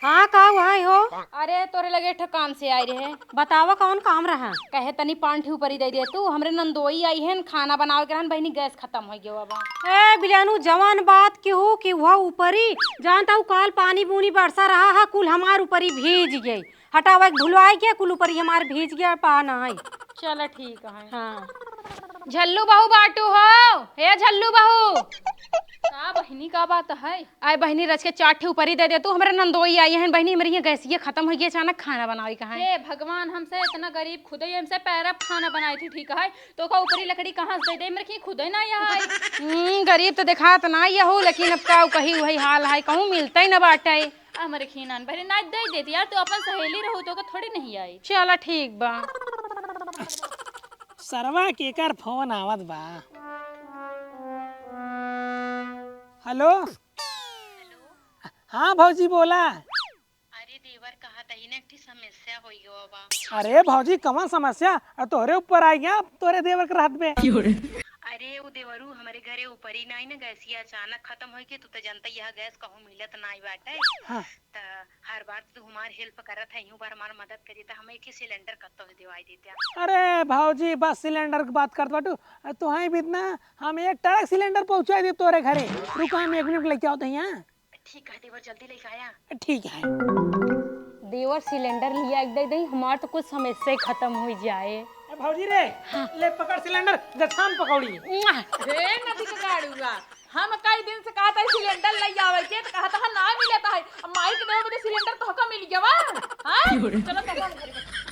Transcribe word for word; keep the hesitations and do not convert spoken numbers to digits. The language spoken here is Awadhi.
हाँ, का हुआ है हो? अरे, तोरे लगे एक ठो काम से आई रहे। बतावा, कौन काम रहा? कहे तनी पाँच ठे उपरी दे दे तू, हमरे नंदोई आई है, खाना बनावे के रहन बहिनी, गैस खतम होइ गयो अब। ए बिलानू, जवान बात केहू कि वह उपरी, जानता हूँ, काल पानी बूनी बरसा रहा है, कुल हमार उपरी भीज गई। हटावा, एक भुलवाई के कुल उपरी हमार भीज गया, पा ना है। चला ठीक है। हाँ। झल्लू बहू बाटू हो, हे झल्लू बहू। का बहिनी, का बात है? आय बहिनी, रच के चार ठे उपरी दे दे तू, हमरे नंदोई आई है बहिनी, हमरे यहाँ गैसिया खतम होइ गया, अचानक खाना बनावे कहाँ है? हे भगवान, हमसे इतना गरीब खुदे हमसे पैरा खाना बनाई थी, ठीक है? तो का उपरी लकड़ी कहाँ से दे दे, मेरे की खुदे ना यहाँ आई। हम्म, गरीब तो देखात ना यहू, लेकिन अब का कही, वही हाल है, कहूँ मिलता ही ना बाटे। हमरे खीनान भरे ना दे देती यार, तू अपन सहेली रहू तो का थोड़ी नहीं आई। चला ठीक बा। सरवा केकर फोन आवत बा? हेलो। हेलो। हाँ भौजी, बोला। अरे देवर, कहा तही ना, एक ठे समस्या होई गवा बा। अरे भौजी, कवन समस्या? अरे तोहरे ऊपर आई गया, तोहरे देवर के रहत बे। अरे उ देवरू हमरे घरे ऊपर ही नाई ना, गैसिया अचानक खतम होई के, तू तो जनता यह गैस कहूँ मिलत नाई बाटे। हाँ। त हर बार तू हमार हेल्प करत है, यूं बार हमार मदद करी त हम एक ही सिलेंडर कत्तो से दिवाई देते। अरे भौजी, बस सिलेंडर की बात करत बाटू। अरे तोहाई भी इतना, हम एक ट्रक सिलेंडर पहुंचाई देब तोरे घरे। रुका, हम एक मिनट लेके आओ तो यहाँ। ठीक है देवर, जल्दी लेके आया। ठीक है। देवर सिलेंडर लिया एक दे दे, हमार तो कुछ समस्या ही खतम हो जाए। ए भौजी रे, हाँ। ले पकड़ सिलेंडर, जथाम पकौड़ी। मुआ। हे नदी के गाड़ुआ, हम कई दिन से कहत है सिलेंडर ले आवे के, तो कहत है ना मिलत है। अब माई के देवे बदे सिलेंडर तो हका मिल गया बा। हाँ? चलो तो हम घर में।